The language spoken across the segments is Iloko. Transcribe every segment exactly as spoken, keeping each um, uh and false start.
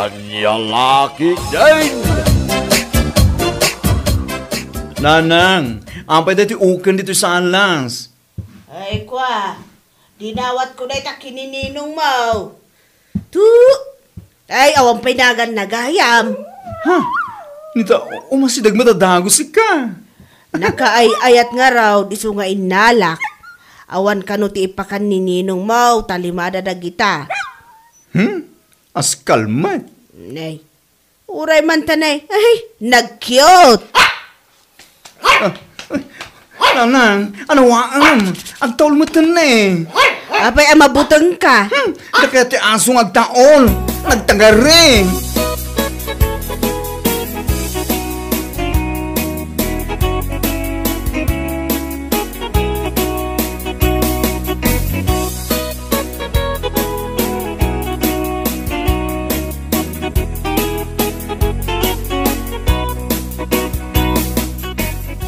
Ania la ketdin? Nanang, apay daytoy uken ditoy sa alas? Ay, kua, dinawatko dayta ken ni ninongmo. Tu, ay, awan pay nagan nagayam. Ha? Nita, umasideg met a dagus ika. Nakaay-ayat ngarud, isu nga innalak. Awan kano ti ipakan ni ninongmo, ta lima dagita. Hmm? Askal met. Nay. Uray man ta, nay. Ay, nag-cute. Ah, nanang, ania waam? Agtaul met ne. Apay a mabutengka? Hmm, dakkel ti aso nga agtaul. Nagtagari.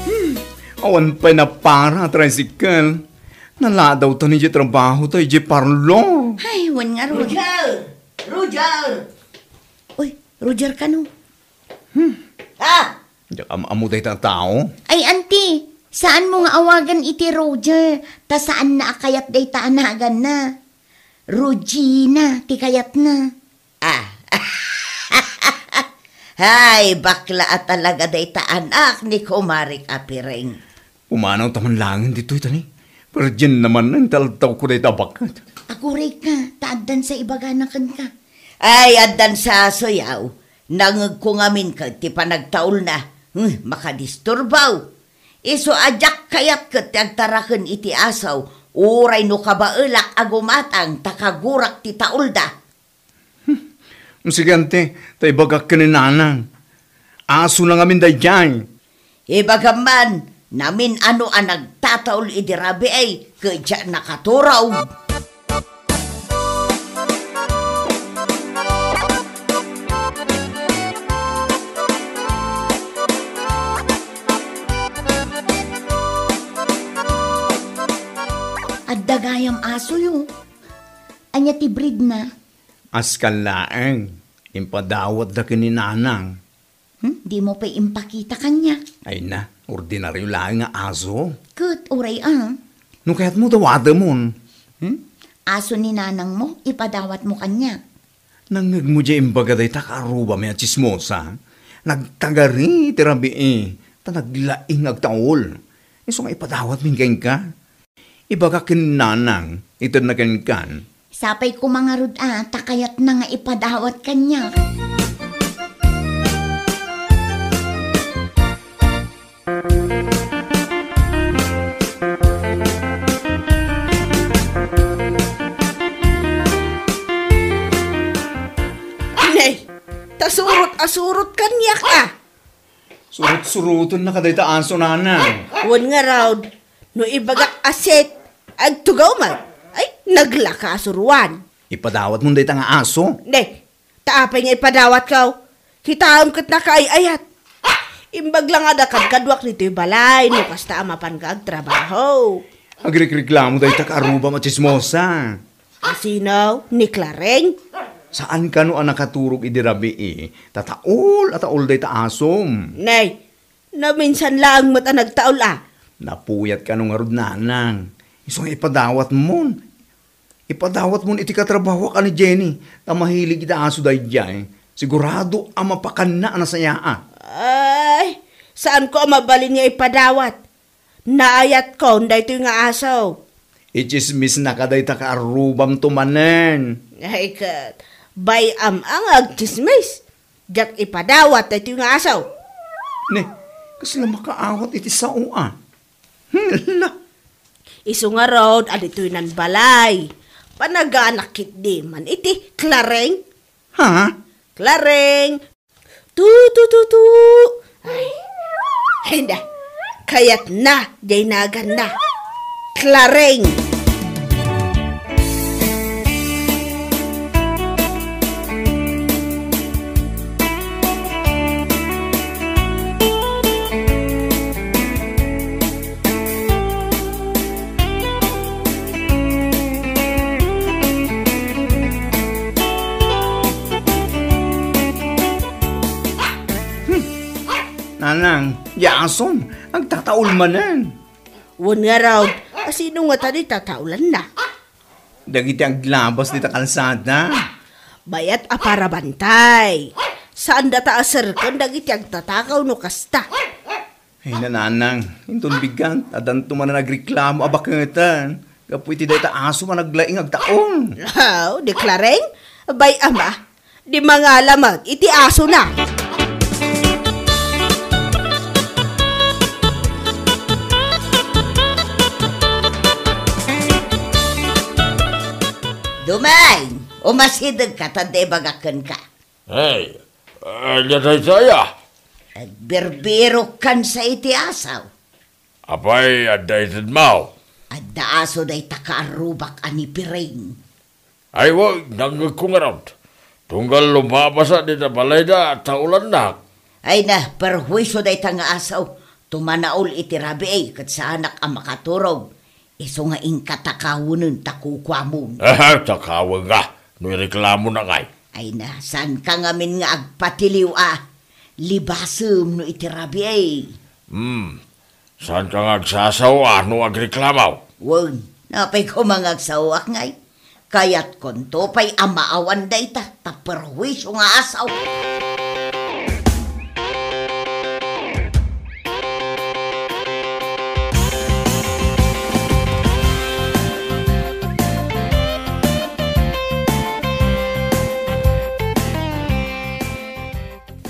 Hmm, awan pay napara a tricycle. Naladawta idiay trabaho ta idiay parlor. Ay, wen ngarud. Roger! Roger! Uy, Roger kano? Hmm. Ah! Diak am-ammo dayta a tao. Ay, anti, saanmo nga awagan iti Roger, ta saanna a kayat dayta a naganna. Rogina ti kayatna. Ah. Hay, bakla a talaga dayta anak ni kumarik a Pireng. Pumanawta man laengen ditoy, tani. Virgin naman, intaltawko dayta a baket. Agurayka, ta addan sa ibagana kenka. Ay, addan sa asoyaw. Nangegko ngamin ket ti panagtaulna. Hmm, makadisturbaw. Isu a diak kayat ket ti agtaraken iti asaw, uray no kabaelak a gumatang ta kagurak ti taulda. Hmm, sige, anti, ta ibagak ken ni nanang. Asona ngamin daydiay. Ibagam man, namin-ano a nagtataul idi rabii, ket diak nakaturog. Adda gayam asoyo. Ania ti breedna? Askal laeng, impadawatda ken ni nanang. Hmm? Dimo pay impakita kaniak? Ay na, ordinario laeng nga aso. Ket uray a. No kayatmo, dawatemon. Hmm? Aso ni nanangmo, ipadawatmo kaniak. Nangngegmo diay imbaga dayta kaarrubami a tsismosa? Nagtagari ti rabii, ta naglaing nga agtaul. Isu nga ipadawatmin kenka. Ibagak ken nanang, itedna kenkan. Sapay koma ngarud a, ta kayatna nga ipadawat kaniak. Nay, ta surot a surot kaniak a. Surot-surotenna kadayta aso, nanang. Wen ngarud, no ibagak a sit, agtugaw man. Ay, naglaka a suruan. Ipadawatmon dayta nga aso? Ne, ta apay nga ipadawatko? Kitaem ket nakaay-ayat. Imbag la nga adda kadkaduak ditoy balay, no kasta a mapanka agtrabaho. Agrikreklamo dayta kaarrubam a tsismosa. Asino? Ni Clareng? Saan kano a nakaturog idi rabii, ta taol a taol dayta asom. Nay, naminsan laeng met a nagtaol a. Napuyat kano ngarud, nanang. Isu nga ipadawatmon. Ipadawatmon iti katrabahoak a ni Jenny, ta mahilig iti aso daydiay. Sigurado a mapakanna a nasayaat. Ay, saanko a mabalin nga ipadawat. Naayatkon daytoy nga aso. Itsismisnaka dayta kaarrubamto manen. Ay ket, bay-am a nga agtsismis. Diak ipadawat daytoy nga aso. Ne, kasla makaawat iti sao a. Hala. Isu ngarud a ditoy nan balay. Panaganak ketdi man iti Clareng. Ha? Clareng, tu, tu, tu, tu. Ay. Ay, na. Kayatna, diay naganna. Clareng. Nanang, diay asom, agtataul manen. Wen ngarud, a sino ngata diay tataolanna? Dagiti aglabas dita kalsada. Bayat a parabantay. Saandata a serken dagiti agtatakaw no kasta. Ay, nanang, inton bigat, addanto manen agreklamo a baketan. Gapu iti dayta aso a naglaing agtaul. Aw, di Clareng? Bay-am a, di mangala met iti asona. Dumeng, umasidegka ta debagak kenka. Ay, ania dayta aya? Agbirbirokkan sa iti asaw. Apay, adda itedmo? Adda aso dayta kaarrubak a ni Piring. Ay, wen, nangngegko ngarud. Tunggal lumabasa dita balayda, taolannak. Ay na, perhuisio dayta nga asaw. Tumanaol iti rabii, ket saanak a makaturog. Isu nga inka takawenen ta kukuamon. Ah, takawenka. No ireklamona ngay. Ay na, saanka ngamin nga agpatiliw a. Libasem no iti rabii. Hmm. Saanka nga agsasaw a no agreklamo? Wen, apay koma nga agsaoak ngay? Kayatkonto pay a maawan dayta, ta perhuisio nga asaw.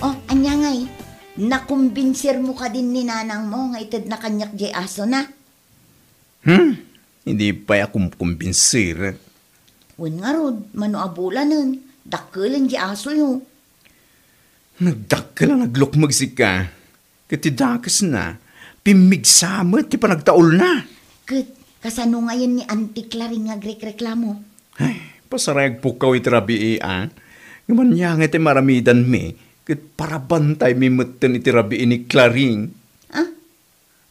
Oh, ania ngay? Nakumbinsirmo kadin ni nanangmo nga itedna kaniak diay asona? Hmm? Idi pay a kumkumbinsirek. Wen ngarud, mano a bulanen, dakkelen diay asoyo. Nagdakkel a naglukmeg sika, ket ti dakesna, pimmigsa met ti panagtaulna. Ket kasano ngayen ni Auntie Claring nga agrekreklamo? Ay, pasaray agpukkaw iti rabii, a? Ngem ania ngay ti maaramidanmi, ket parabantaymi metten iti rabii ni Claring. Ah?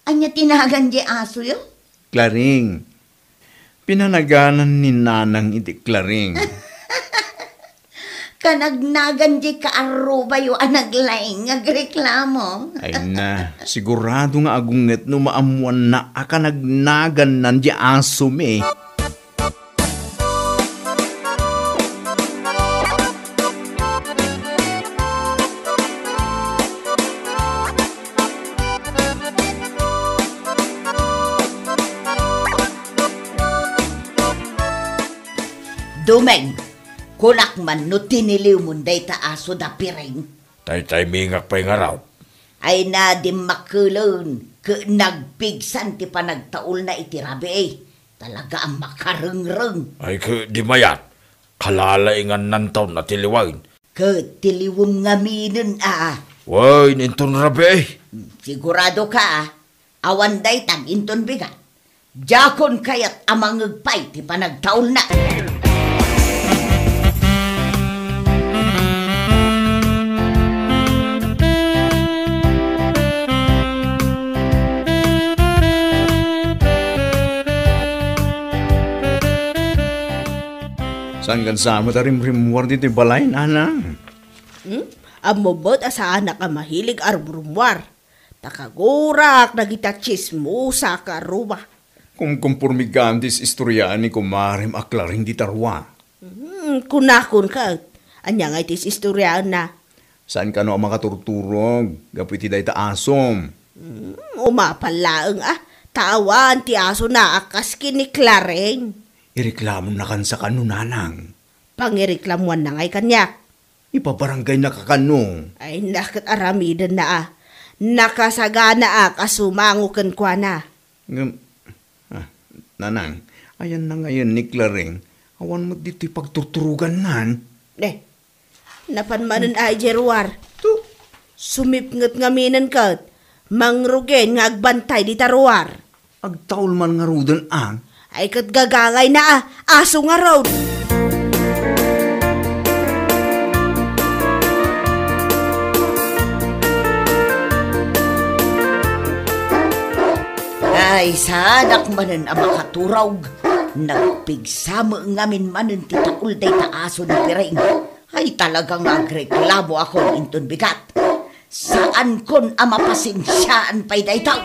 Ania ti nagan diay asoyo? Claring. Pinanaganan ni Nanang iti Claring. Kanagnagan diay kaarrubayo a naglaing nga agreklamo. Ay na, sigurado nga agunget no maammoanna a kanagnagannan diay asomi. Dumeng, kunak man no tiniliwmon dayta aso da Piring. Taytaymingak pay ngarud. Ay na, dimmakelen, ket nagpigsan ti panagtaulna iti rabii. Talaga a makarengreng. Ay, ket di mayat, kalalaingannanto a tiliwen. Ket tiliwem ngaminen a. Wen, inton rabii. Siguradoka a. Awan daytan inton bigat. Diakon kayat a mangngeg pay ti panagtaulna. Saan kan sa met a rimrimmuar ditoy balay, nanang? Hmm? Ammom met a saanak a mahilig a rumrummuar. Ta kagurak dagiti tsismosa a kaarruba. Kumkumpormi gayam ti is-istoriaan ni kumarem a Claring dita rua. Hmm, kunakon ket, ania ngay ti is-istoriaenna? Saan kano a makaturturog gapu iti dayta asom? Hmm, umapal laeng a, ta awan ti asona a kas ken ni Claring. Ireklamonna kansa kano, nanang? Pangireklamoannanay kaniak. Ipabarangaynaka kano? Ay, na ket aramidenna a. Nakasaganaak a sumango kenkuana. Ngem, ah, nanang, ayanna ngayen ni Claring, awan met ditoy pagturturogannan. Eh, napan manen a idiay ruar. Tu- Sumipnget ngaminen ket, mangrugen nga agbantay dita ruar. Agtaul man ngaruden a. Ay, ket gagangayna a, aso ngarud. Ay, saanak manen a makaturog. Nagpigsa met ngamin manen ti taul dayta aso ni Piring. Ay, talaga nga agreklamo akon inton bigat. Saankon a mapasensiaan pay dayta.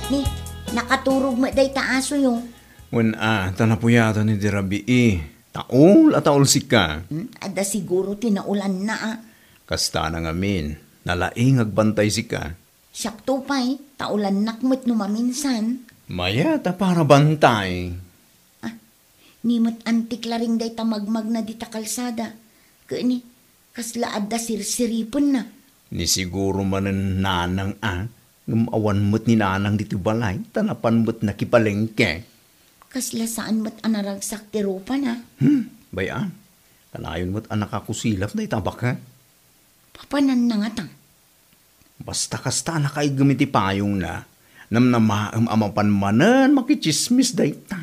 Ni, nakaturog met dayta asoyo. Wen a, ta napuyatan iti rabii. Taul a taul sika. Hmm, adda siguro ti naulanna, a. Kasta na ngamin, nalaing agbantay sika. Siakto pay, taulannak met no maminsan. Mayat a para bantay. Ah, ni met Anti Klaring dayta magmagna dita kalsada. Ket ni, kasla adda sirsiripenna. Ni siguro manen nanang a, ngem awan met ni nanang ditoy balay, ta napan met nakipalengke. Kasla saan met a naragsak ti rupana. Hmm, bay-am. Kanayon met a nakakusilap dayta a baka. Papananna ngata? Basta kasta a nakaiggem iti payongna, namnamaem a mapan manen makitsismis dayta.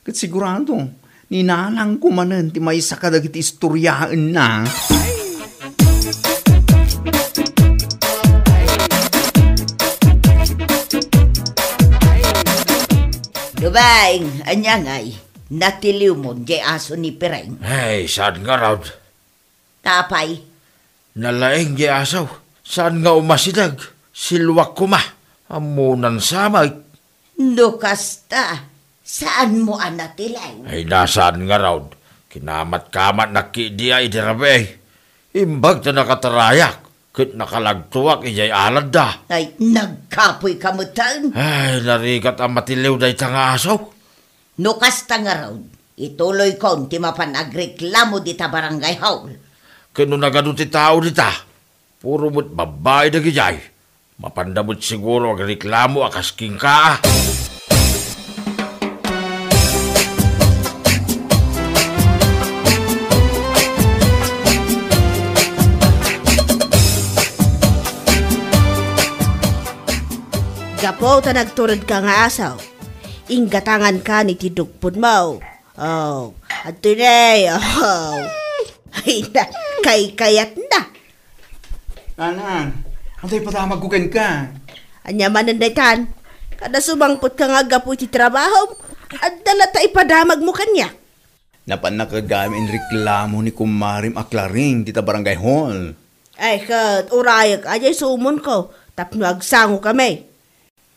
Ket sigurado, ni nanangko manen ti maysa kadagiti istoriaenna. Dubaing, ania ngay, natiliwmon jay aso ni Pireng? Ay, saan ngarud? Apay? Nalaing jay aso. Saan nga umasideg. Siluak koma. Ammonan sa met. No kasta, saanmo a natilaw? Ay, na saan ngarud. Kinamatkamatnak ketdi a idi rabii. Imbag ta nakatarayak, ket nakalagtoak idiay aladda. Ay, nagkapoyka metten. Ay, narigat a matiliw dayta nga aso. No kasta ngarud, ituloykon ti mapan agreklamo dita barangay hall. Ket no nagadu ti tao dita, puro met babbai dagidiay. Mapanda met siguro agreklamo a kas kenka, a. Gapu ta nagturedka nga aso, inggatangankan iti dugpodmo. Oh, adtoy ne, oh. Ay, na, kaykayatna. Nanang, adda ipadamagko kenka. Ania manen daytan? Kada sumangpetka nga aggapu iti trabahom, adda latta ipadamagmo kaniak. Napannak gayam inreklamo ni kumarem a Claring dita barangay hall. Ay, ket urayek a jay sumonko tapno agsangokami.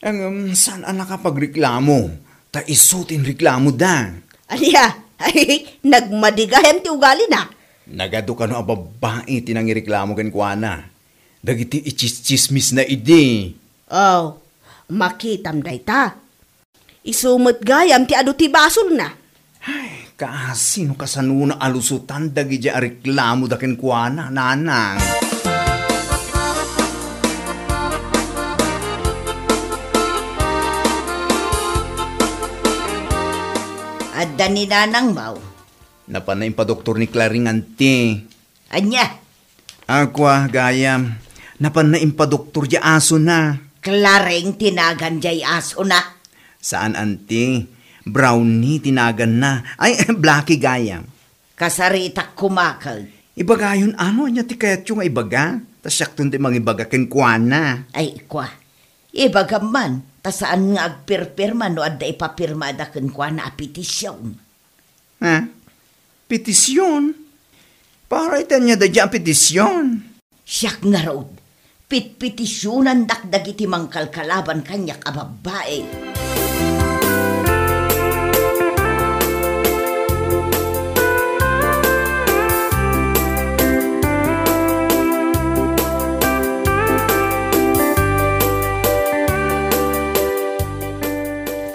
Ngem saan a nakapagreklamo, ta isu ti inreklamoda. Ania? Ay, nagmadi gayam ti ugalina. Nagadu kano a babbai ti nangireklamo kenkuana. Dagiti itsitsismisna idi. Oh, makitam dayta. Isu met gayam ti adu ti basolna. Ay, kaasi no kasanona a lusotan dagidiay a reklamoda kenkuana, nanang. Adda ni nanangmo? Napanna impadoktor ni Claring, anti. Ania? Akua, gayam, napanna impadoktor diay asona. Claring ti nagan diay asona? Saan, anti. Brownie ti naganna. Ay, Blackie, gayam. Kasaritak koma ket. Ibagayon, ano, ania ti kayatyo nga ibaga? Ta siakton ti mangibaga kenkuana. Ay, kua. Ibagam man, ta saan nga agpirpirma no adda ipapirmada kenkuana a petision. Ha? Petision? Para iti ania daydiay a petision? Siak ngarud, pitpetisionandak dagiti mangkalkalaban kaniak a babbai.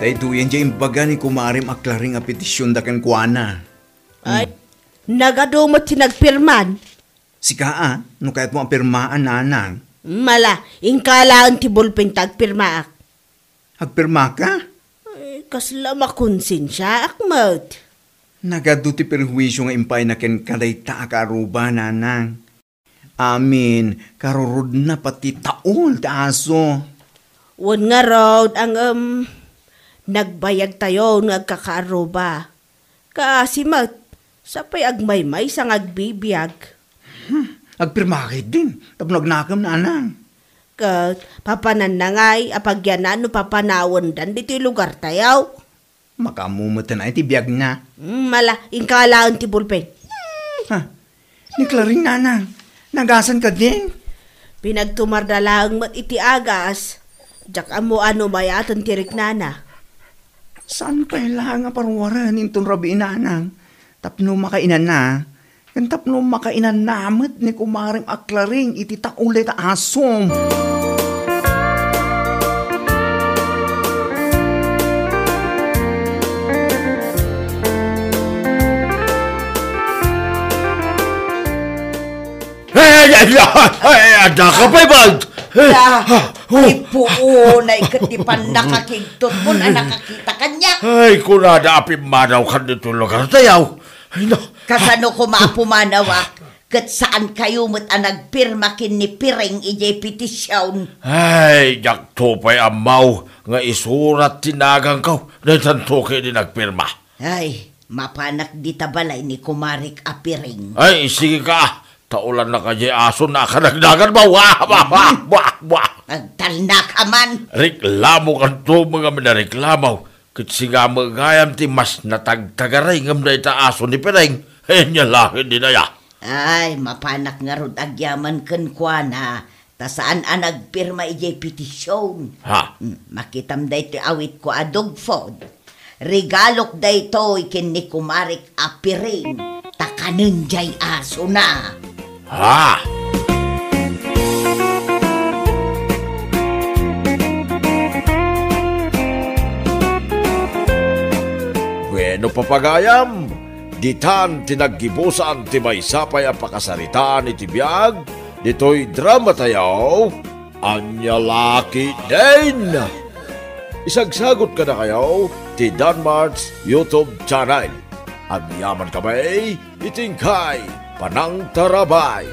Daytoyen diay imbaga ni kumarem a Claring a petisionda kenkuana. Ay, hmm. Nagadu met ti nagpirman. Sika a, no kayatmo a pirmaan, nanang. Mala, inka laeng ti bulpen ta agpirmaak. Agpirmaka? Ay, kasla makonsensiaak met. Nagadu ti perhuisio nga impaayna kenka dayta a kaaruba, nanang. Amin, karurodna pati taul ti aso. Wen ngarud, ngem, nagbayagtayon nga agkakaaruba. Kaasi met, sapay agmaymaysa nga agbibiag. Hmm, agpirma ketdin, tapno agnakem, nanang. Ket papananna ngay a pagyanan no papanawendan ditoy lugartayo. Makaammo met ay ti biagna. Mm, mala, inka laeng ti bulpen. Ha? Ni Claring, nanang, nagasan kadin? Pinagtumarda laeng met iti agas. Diak ammo a no mayaten ti riknana. Saan pay laeng a paruaren inton rabii, nanang? Tapno makainanna, ken tapno makainanna met ni kumarem a Claring iti taulay ta asom. Ay, ay, ay, ay, adda ka pay, Bal? Eh, Da, ah, oh. Ay, puunay ket ti pannakakigtot mo a nakakita kaniak. Ay, kunada a pimmanaw kan ditoy lugartayo. Ay, no. Kasano koma a pumanawak? Ket saan kayo met a nagpirma ken ni Piring idiay petision? Ay, diakto pay ammaw nga isurat ti naganko. Daytanto ket di nagpirma. Ay, mapanak dita balay ni kumarek a Piring. Ay, sige ka. Taulannaka diay aso na kanagdagan ba? Wah, wah, wah, wah, wah. Agtalnaka man. Reklamo kanto, mga minareklamo. Ket siga met gayam ti mas natagtagaray ngem dayta aso ni Piring. Ania laeng dinaya. Ay, mapanak ngarud agyaman kenkuana, ta saan a nagpirma idiay petision. Ha? Hmm, makitam daytoy awitko a dog food. Regalok daytoy ken ni kumarek a Piring, ta kanen diay asona. Ha? Bueno, papagayam, ditan ti naggibusan ti maysa pay a pakasaritaan iti biag ditoy dramatayo, Ania la ketdin. Isagsagot kadakayo ti Danmart's YouTube channel. Agyaman kami iti inkay panangtarabay.